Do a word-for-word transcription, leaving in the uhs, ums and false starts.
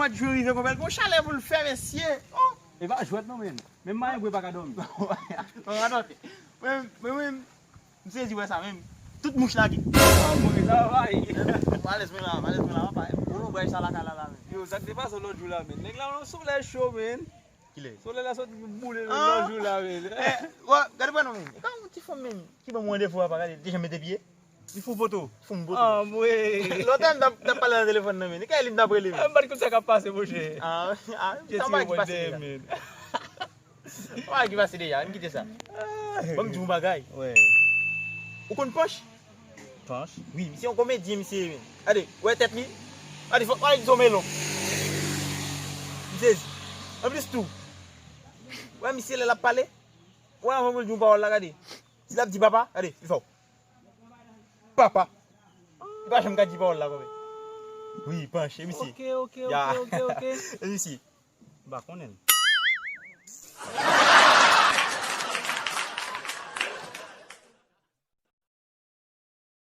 Jou rive konpè, l gon chalè pou l fè, mesye. Oh! E pa jwèt non, men. Menm mayen bwe pa ka dòmi. Mwen, mwen, mwen, m sezi wè sa menm. Tout mouch lage. Mwen, sa va, e. Malèz mwen la, malèz mwen la, papa. Yon lonbraj sa lakay la, la, men. Yo, sa k te pase lòt jou la, men. Nèg la, yon solèy cho, men. Kilè? Solèy la sot boule, men, lòt jou la, men. Eh, wè, gade pran non, men. E pa yon ti fanm, men, ki ban mwen defo a, pa gade, deja mete pye. Li fou poto. Fou m poto. Anmwe. Lontan m t ap, t ap pale nan telefòn nan, men. Li ka li m t ap rele, men. M pa t konn sa k ap pase, monchè. Ah, ah, sa bagay ki pase deja. Sa bagay ki pase deja, ann kite sa. Bon, m di w yon bagay. Wè. Ou konn Panch? Panch? Wi, misye yon komedyen, misye ye, men. Gade, wè tèt li. Gade, fò, gade, son melon. M sezi. Anplis tou, wè misye lè l ap pale. Wè, anvan pou l di yon pawòl la, gade. Si l ap di papa, gade, li fè w. Papa. Li pa janm ka di pawòl la konbyen. Wi, Panch, e misye. Ok, ok, ok, ok, ok. E misye. M pa konnen l.